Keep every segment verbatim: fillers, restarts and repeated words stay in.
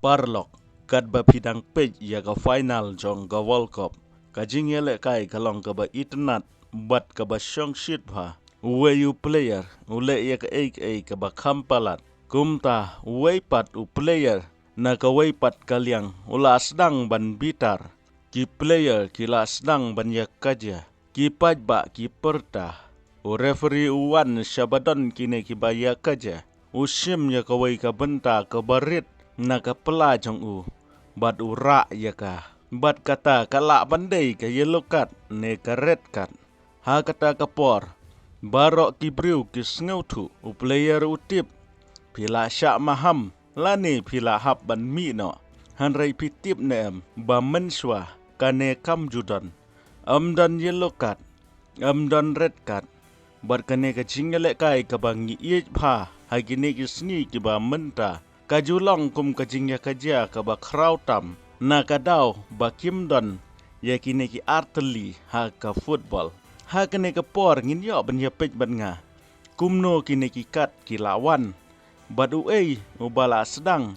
paralok, katba phi dang peit ïa ka final jong ka World Cup, ka jingïalehkai ka long kaba itynnad bad kaba shongshit bha. Uwei u player u leh ïa kaei kaei kaba kham palat. Kumta uwei pat u player na kawei pat ka liang u la sdang ban bitar. Ki player ki la sdang ban ïakajia. Ki paidbah ki pyrta. U referee u wan sha ba don kine kiba ïakajia. U shim ïa kawei ka bynta kaba rit na ka pla jong u, bad u rah ïa ka. Bad kata ka lah ban dei ka yellow card ne ka red card. Ha kata ka por, baroh ki briew ki sngewthuh. U player u tip, phi la shah maham lane phi la hap ban mih noh. Hynrei phi tip ne em ba mynshuwa kane kam ju don. Ym don yellow card, ym don red card. Bad kane ka jingïalehkai kaba ngi ïeit bha ha kine ki sngi kiba mynta, ka ju long kum ka jingïakajia kaba khraw tam, na ka daw ba kim don ïa kine ki artylli ha ka football. Ha kane ka por ngin ïoh ban ïapeit bad nga kumno kine ki card ki la wan, bad uei uba la sdang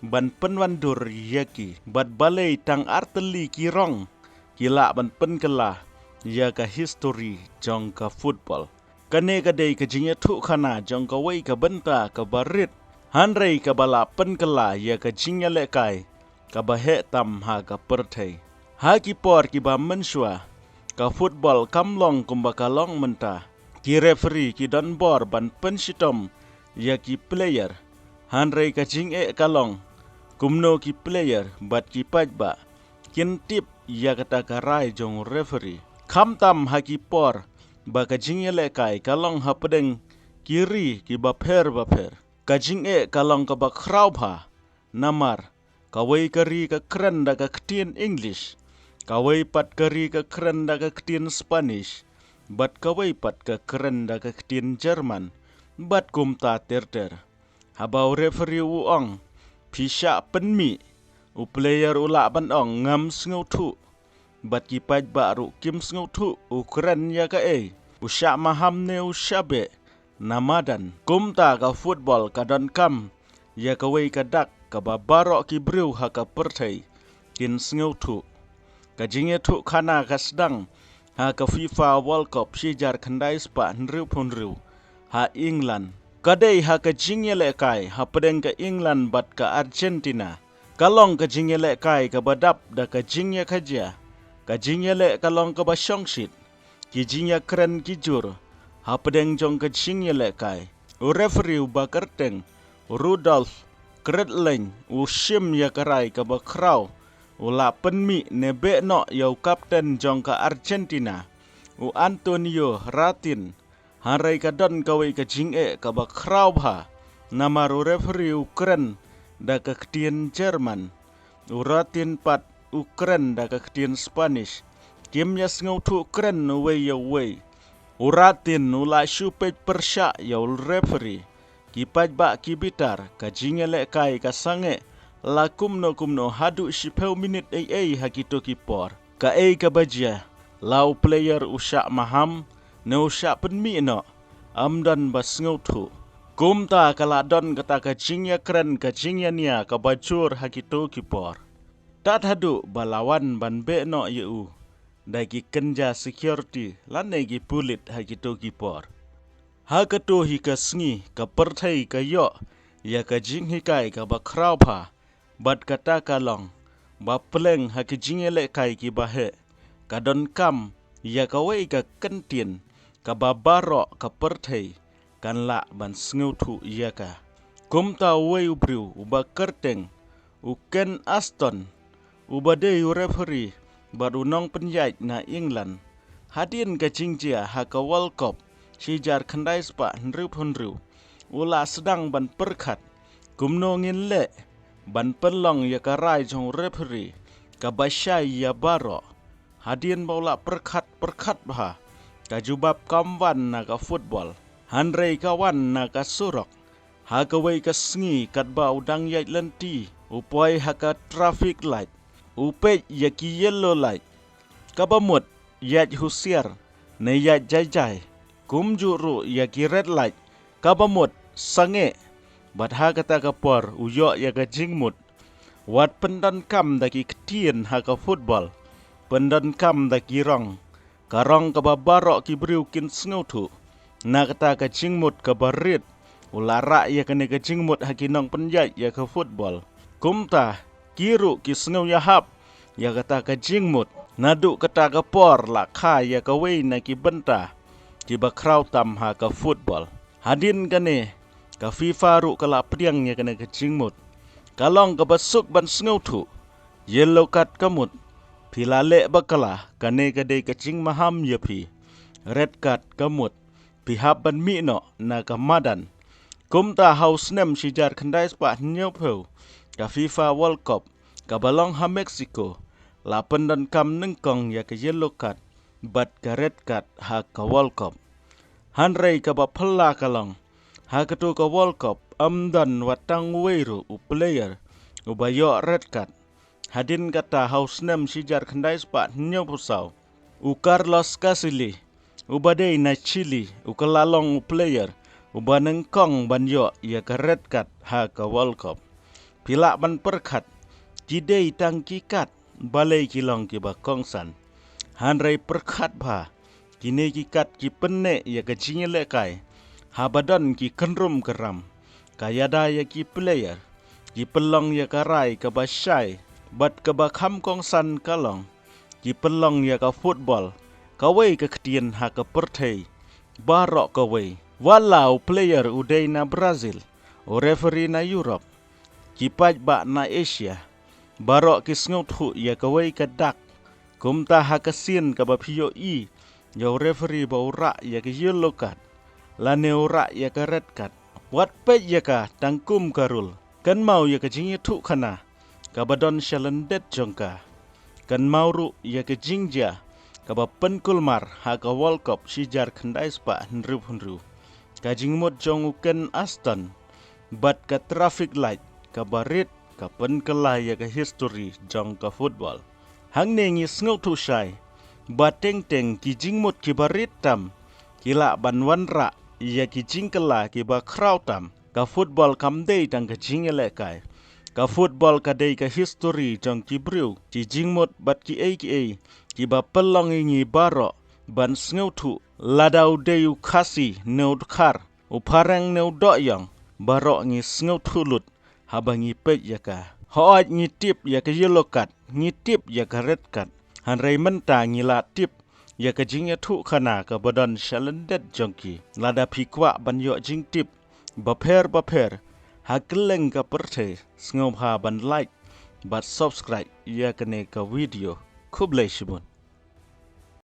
ban pynwandur ïa ki, bad balei tang artylli ki rong ki lah ban pynkylla ïa ka history jong ka football. Kane ka dei ka jingïathuhkhana jong kawei ka bynta kaba rit, hynrei kaba la pynkylla ïa ka jingïalehkai kaba heh tam ha ka pyrthei. Ha ki por kiba mynshuwa, ka football kam long kumba ka long mynta. Ki referee ki don bor ban pynshitom ïa ki player. Hynrei ka jingeh ka long, kumno ki player bad ki paidbah kin tip ïa kata ka rai jong referee. Khamtam ha ki por ba ka jingïalehkai ka long hapdeng ki ri kiba pher bapher, ka jingeh ka long kaba khraw bha. Namar kawei ka ri ka kren da ka ktien English, kawei pat ka ri ka kren da ka ktien Spanish, bad kawei pat ka kren da ka ktien German, bad kumta ter ter. Haba u referee u ong, phi shah pynmih, u player u lah ban ong, ngam sngewthuh. Bad ki paidbah ruh kim sngewthuh u kren ïa kaei, u shah maham ne u shah beh. Namadan, kumta ka football ka donkam ïa kawei ka dak kaba baroh ki briew ha ka pyrthei kin sngewthuh. Ka jingïathuhkhana ka sdang ha ka FIFA World Cup shihajar khyndai spah hynriewphew hynriew ha England. Ka dei ha ka jingïalehkai hapdeng ka England bad ka Argentina. Ka long ka jingïalehkai kaba dap da ka jingïakajia. Ka jingïaleh ka long kaba shongshit. Ki jingïakren ki jur hapdeng jong ka jingïalehkai. U referee uba kyrteng Rudolf Kretlein u shim ïa ka rai kaba khraw. U la pynmih ne beh noh ïa u kapten jong ka Argentina, u Antonio Ratin. Hynrei ka don kawei ka jingeh kaba khraw bha. Namar u referee u kren da ka ktien German, u Ratin pat u kren da ka ktien Spanish. Kim ïa sngewthuh kren uwei ïa uwei. U Ratin u la shu peit pyrshah ïa u referee. Ki paidbah ki bitar, ka jingïalehkai ka sangeh la kumno kumno haduh shiphew minit ei ei ha kito ki por. Kaei kaba jia, la u player u shah maham ne u shah pynmih noh, ym don ba sngewthuh. Kumta ka la don kata ka jingïakren ka jingïania kaba jur ha kito ki por. Tad haduh ba la wan ban beh noh ïa u da ki kynja security lane ki pulit ha kito ki por. Ha kato hi ka sngi ka pyrthei ka ïoh ïa ka jinghikai kaba khraw bha. Bad kata ka long ba pleng ha ki jingïalehkai kiba heh, ka donkam ïa kawei ka kyntien kaba baroh ka pyrthei kan lah ban sngewthuh ïa ka. Kumta uwei u briew uba kyrteng u Ken Aston, uba dei u referee bad u nongpynïaid na England, hadien ka jingjia ha ka World Cup shihajar khyndai spah hynriewphew hynriew, u la sdang ban pyrkhat, kumno ngin leh ban pynlong ïa ka rai jong u referee kaba shai ïa baroh. Hadien ba u la pyrkhat pyrkhat bha, ka jubab kam wan na ka football, hynrei ka wan na ka surok. Ha kawei ka sngi katba u dang ïaid lynti, u poi ha ka traffic light, u peit ïa ki yellow light. Kaba mut, ïaid husiar ne ïaid jai jai. Kumjuh ruh ïa ki red light, kaba mut, sangeh. Bad ha kata ka por u ïoh ïa ka jingmut. Wat pyndonkam da ki ktien ha ka football, pyndonkam da ki rong, ka rong kaba baroh ki briew kin sngewthuh. Na kata ka jingmut kaba rit, u la rah ïa kane ka jingmut ha ki nongpynïaid ïa ka football. Kumta, ki ruh ki sngew ïahap ïa kata ka jingmut. Naduh kata ka por la kha ïa kawei na ki bynta kiba khraw tam ha ka football. Hadien kane, ka FIFA ruh ka la pdiang ïa kane ka jingmut. Ka long kaba suk ban sngewthuh. Yellow card ka mut, phi la leh bakla, kane ka dei ka jingmaham ïa phi. Red card ka mut, phi hap ban mih noh na ka madan. Kumta ha u snem shihajar khyndai spah hynñiewphew, ka FIFA World Cup kaba long ha Mexico la pyndonkam nyngkong ïa ka yellow card bad ka red card ha ka World Cup. Hynrei kaba phylla ka long, ha kato ka World Cup ym don wat tang uwei ruh u player uba ïoh red card. Hadien kata ha u snem shihajar khyndai spah hynñiewphew saw, u Carlos Caselli, uba dei na Chile, u kylla long u player uba nyngkong ban ïoh ïa ka red card ha ka World Cup. Phi lah ban pyrkhat, ki dei tang ki card, balei ki long kiba kongsan. Hynrei pyrkhat bha, kine ki card ki pynneh ïa ka jingïalehkai haba don ki kynrum kynram. Ka ïada ïa ki player, ki pynlong ïa ka rai kaba shai bad kaba kham kongsan ka long, ki pynlong ïa ka football kawei ka ktien ha ka pyrthei baroh kawei. Wat la u player u dei na Brazil, u referee na Europe, ki paidbah na Asia, baroh ki sngewthuh ïa kawei ka dak. Kumta ha ka sien kaba phi ïohi ïa u referee ba u rah ïa ka yellow card lane u rah ïa ka red card, wat peit ïa ka tang kum ka rul. Kynmaw ïa ka jingïathuhkhana kaba don sha lyndet jong ka. Kynmaw ruh ïa ka jingjia kaba pynkulmar ha ka World Cup shihajar khyndai spah hynriewphew hynriew, ka jingmut jong u Kane Ashton bad ka traffic light kaba rit, ka pynkylla ïa ka histori jong ka football. Hangne ngi sngewthuh shai ba teng teng ki jingmut kiba rit tam ki lah ban wanrah ïa ki jingkylla kiba khraw tam. Ka football kam dei tang ka jingïalehkai. Ka football ka dei ka histori jong ki briew, ki jingmut bad kiei kiei kiba pynlong ïa ngi baroh ban sngewthuh. Lada u dei u Khasi ne u Dkhar, u Phareng ne u Dohïong, baroh ngi sngewthuh lut haba ngi peit ïa ka. Hooid, ngi tip ïa ka yellow card, ngi tip ïa ka red card. Hynrei mynta ngi la tip ïa ka jingïathuhkhana kaba don sha lyndet jong ki. Lada phi kwah ban ïoh jingtip bapher bapher ha kylleng ka pyrthei, sngewbha ban like bad subscribe ïa kane ka video. Khublei shibun.